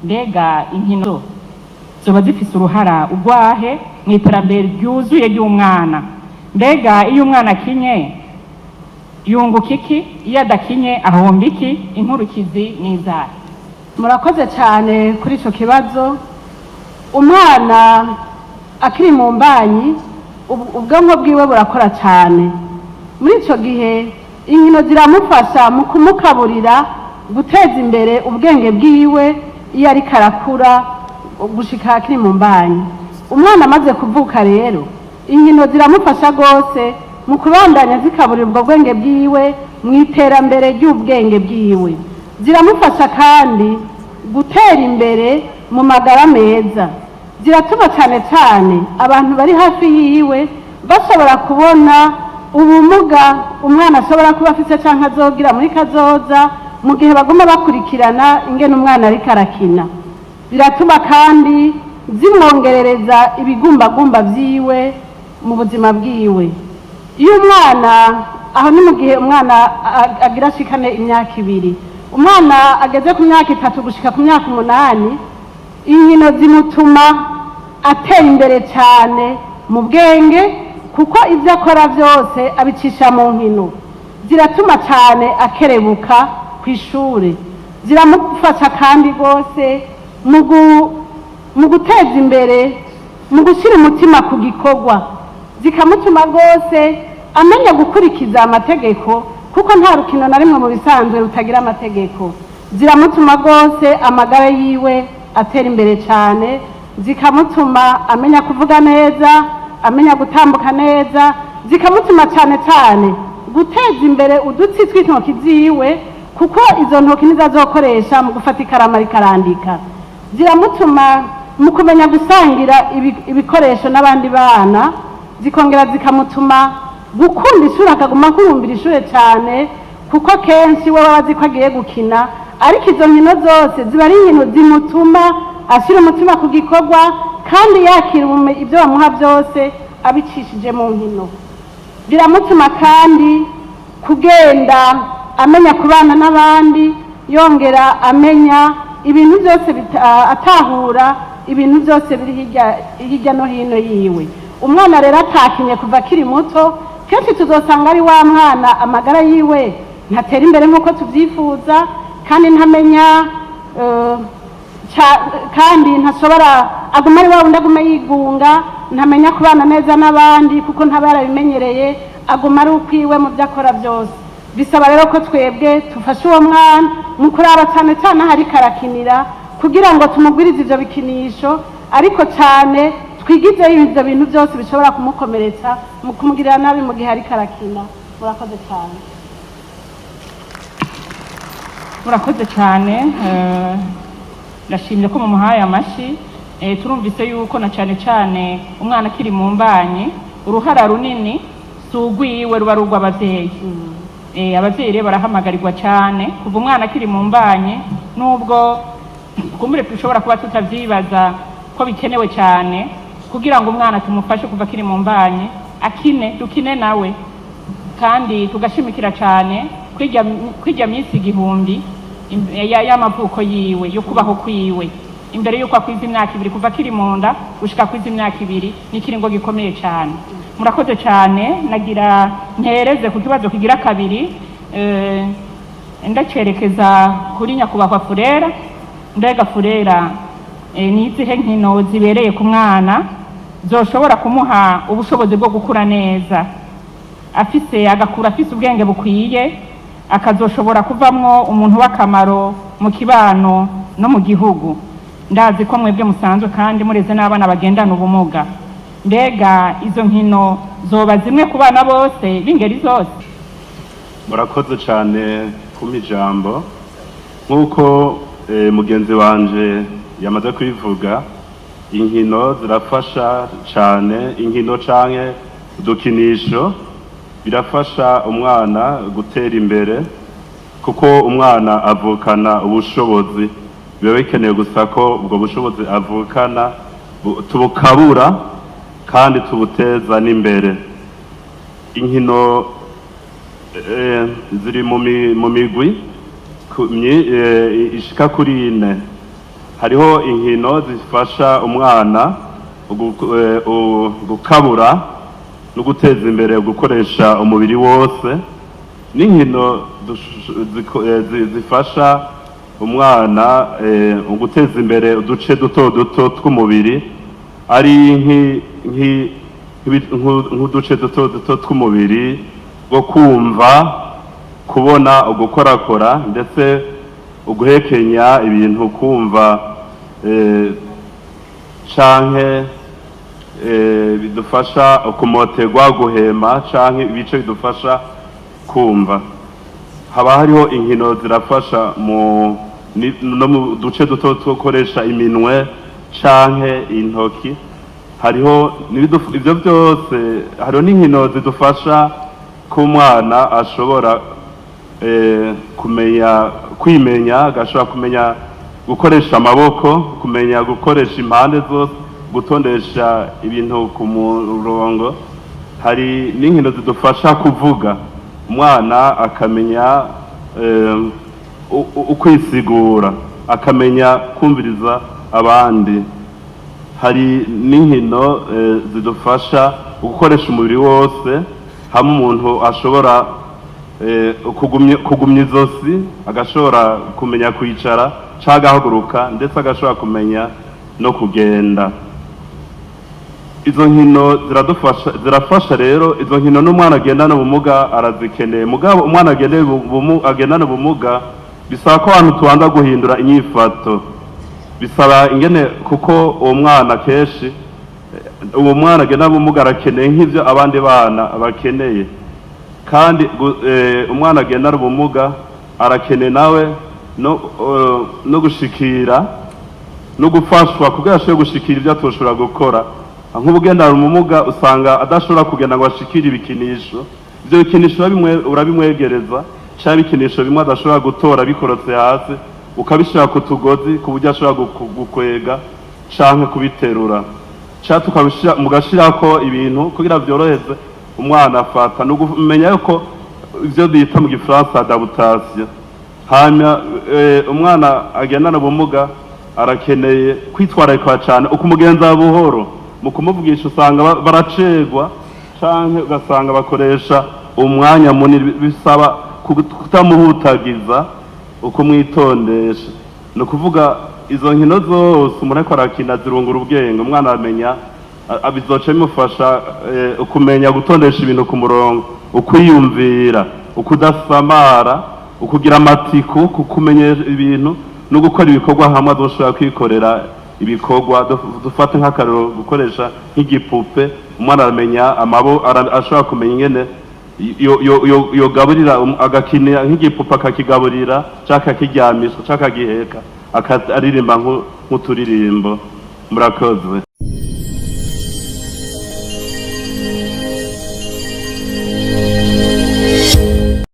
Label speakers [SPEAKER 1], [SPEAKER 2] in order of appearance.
[SPEAKER 1] Mbega inkino zoba zifise uruhara urwahe mu iterambere ryuzuye ry'umwana? Mbega iyo umwana akinye yunguka iki? Iyo adakinye ahomba iki? Inkurikizi n'izahe?
[SPEAKER 2] Murakoze cyane kuri icyo kibazo. Umwana akiri mu mbanyi, ubwonko bwiwe burakora cyane. Muri icyo gihe inkino ziramufasha mu kumukaburira, guteza imbere ubwenge bwiwe iyo ariko arakura gushika akiri mu mbanyi. Umwana amaze kuvuka rero, inkino ziramufasha rwose mu kubandanya zikaburira ubwo bwenge bwiwe mu iterambere ry'ubwenge bwiwe. Ziramufasha kandi gutera imbere mu magara meza. Ziratuma cyane cyane abantu bari hafi yiwe bashobora kubona ubumuga umwana ashobora kuba afite cyangwa azogira muri kazoza, mu gihe baguma bakurikirana ingene umwana ariko arakina. Biratuma kandi zimwongerereza ibigumbagumba byiwe mu buzima bwiwe. Iyo umwana, aho ni mu gihe umwana agira ashikane imyaka 2, umwana ageze ku myaka 3 gushika ku myaka 8, inkino zimutuma atera imbere cyane mu bwenge, kuko ibyo akora byose abicisha mu nkino. Ziratuma cyane akerebuka ku ishuri. Ziramufasha kandi rwose mu guteza imbere, mu gushyira umutima ku gikorwa. Zikamutuma rwose amenya gukurikiza amategeko, kuko nta rukino na rimwe mu bisanzwe rutagira amategeko. Ziramutuma rwose amagara yiwe atera imbere cyane. Zikamutuma amenya kuvuga neza, amenya gutambuka neza. Zikamutuma cyane cyane guteza imbere udutsi tw'intoki ziwe, kuko izo ntoki nizo azokoresha mu gufata ikaramu ariko arandika. Ziramutuma mu kumenya gusangira ibikoresho n'abandi bana. Zikongera zikamutuma gukunda ishuri, akaguma ahurumbira ishuri cyane, kuko kenshi we aba azi ko agiye gukina, ariko izo nkino zose ziba ari inkino zimutuma ashyira umutima ku gikorwa kandi yakira ibyo bamuha byose abicishije mu nkino. Biramutuma kandi kugenda amenya kubana n'abandi, yongera amenya ibintu byose, atahura ibintu byose biri hirya no hino yiwe. Umwana rero atakinye kuva akiri muto, kenshi tuzosanga ari wa mwana amagara yiwe ntatera imbere nk'uko tubyifuza, kandi ntamenya kandi ntashobora, aguma ari wa wundi, aguma yigunga, ntamenya kubana neza n'abandi kuko ntaba yarabimenyereye, aguma ari ukwiwe mu byo akora byose. Bisaba rero ko twebwe tufashe uwo mwana mu kuraba cyane cyane aho ariko arakinira, kugira ngo tumugwirize ibyo bikinisho, ariko cyane twigizeyo ibyo bintu byose bishobora kumukomeretsa, mu kumugirira nabi mu gihe ariko arakina. Murakoze cyane.
[SPEAKER 1] Murakoze cyane. Ndashimye ko mumuhaye amashi. Turumvise yuko na cyane cyane umwana akiri mu mbanyi, uruhara runini si urwiwe, ruba ari urw'abavyeyi. Abavyeyi rero barahamagarirwa cyane kuva umwana akiri mu mbanyi, nubwo kumbure dushobora kuba tutavyibaza ko bikenewe cyane, kugira ngo umwana tumufashe kuva akiri mu mbanyi akine, dukine nawe, kandi tugashimikira cyane kwirya minsi 1000 y'amavuko yiwe, yo kubaho kwiwe, imbere y'uko akwiza imyaka 2. Kuva akiri mu nda gushika akwiza imyaka 2 ni ikiringo gikomeye cyane. Murakoze cyane. Nagira ntereze ku kibazo kigira kabiri, ndacerekeza kuri nyakubahwa Furera. Mbega Furera, ni izihe nkino zibereye ku mwana zoshobora kumuha ubushobozi bwo gukura neza, afise agakura afise ubwenge bukwiye, akazoshobora kuvamwo umuntu w'akamaro mu kibano no mu gihugu? Ndazi ko mwebwe musanzwe kandi mureze n'abana bagendana ubumuga. Mbega izo nkino zoba zimwe ku bana bose b'ingeri zose?
[SPEAKER 3] Murakoze cyane kumpa ijambo. Nk'uko mugenzi wanje yamaze kubivuga, inkino zirafasha cyane. Inkino canke udukinisho birafasha umwana gutera imbere, kuko umwana avukana ubushobozi. Biba bikenewe gusa ko ubwo bushobozi avukana tubukabura kandi tubuteza n'imbere. Inkino ziri mu migwi ishika kuri ine. Hariho inkino zifasha umwana gukabura no guteza imbere gukoresha umubiri wose, n'inkino zifasha umwana mu guteza imbere uduce duto duto tw'umubiri, ari nk'uduce duto duto tw'umubiri bwo kumva, kubona, ugukorakora, ndetse uguhekenya ibintu, kumva canke bidufasha kumoterwa, guhema, canke ibice bidufasha kumva. Haba hariho inkino zirafasha mu no mu duce duto two gukoresha iminwe canke intoki. Hariho ivyo byose. Hariho n'inkino zidufasha ko umwana ashobora kumenya kwimenya, agashobora kumenya gukoresha amaboko, kumenya gukoresha impande zose, gutondesha ibintu ku murongo. Hari n'inkino zidufasha kuvuga, umwana akamenya ukwisigura, akamenya kumviriza abandi. Hari n'inkino zidufasha gukoresha umubiri wose, hamwe umuntu ashobora kugumya izosi, agashobora kumenya kwicara canke agahaguruka, ndetse agashobora kumenya no kugenda. Izo nkino ziradufasha, zirafasha. Rero izo nkino n'umwana agendana ubumuga arazikeneye. Mugabo umwana agendana ubumuga bisaba ko abantu tubanza guhindura inyifato, bisaba ingene, kuko uwo mwana kenshi uwo mwana agendana ubumuga arakeneye nk'ivyo abandi bana bakeneye. Kandi umwana agendana ubumuga arakeneye nawe no gushikira no gufashwa kugira ashobore gushikira ibyo atoshobora gukora. Nk'ubugendana ubumuga usanga adashobora kugenda ngo ashikire ibikinisho. Ibyo bikinisho urabimwegereza, canke ibikinisho bimwe adashobora gutora bikorotse hasi, ukabishira ku tugozi ku buryo ashobora gukwega canke kubiterura, canke tukabishira mugashirako ibintu kugira vyoroheze umwana afata. Ni ukumenya yuko ivyo bita mu gifaransa adaptation. Hanyuma umwana agendana ubumuga arakeneye kwitwararikwa cane, ukumugenza buhoro mu kumuvugisha. Usanga baracegwa canke ugasanga bakoresha umwanya munini. Bisaba kutamuhutagiza, ukumwitondesha. Ni ukuvuga izo nkino zose umuntu ariko arakina zirungura ubwenge. Umwana aramenya, bizoca bimufasha kumenya gutondesha ibintu ku murongo, ukwiyumvira, ukudasamara, ukugira amatiku, kukumenya ibintu no gukora ibikorwa hamwe azoshobora kwikorera ibikorwa. Dufate nk'akarero gukoresha nk'igipupe, umwana aramenya ashobora kumenya ingene yogaburira agakina nk'igipupe, akakigaburira canke akakiryamisha canke akagiheka, aririmba nk'uturirimbo. Murakoze.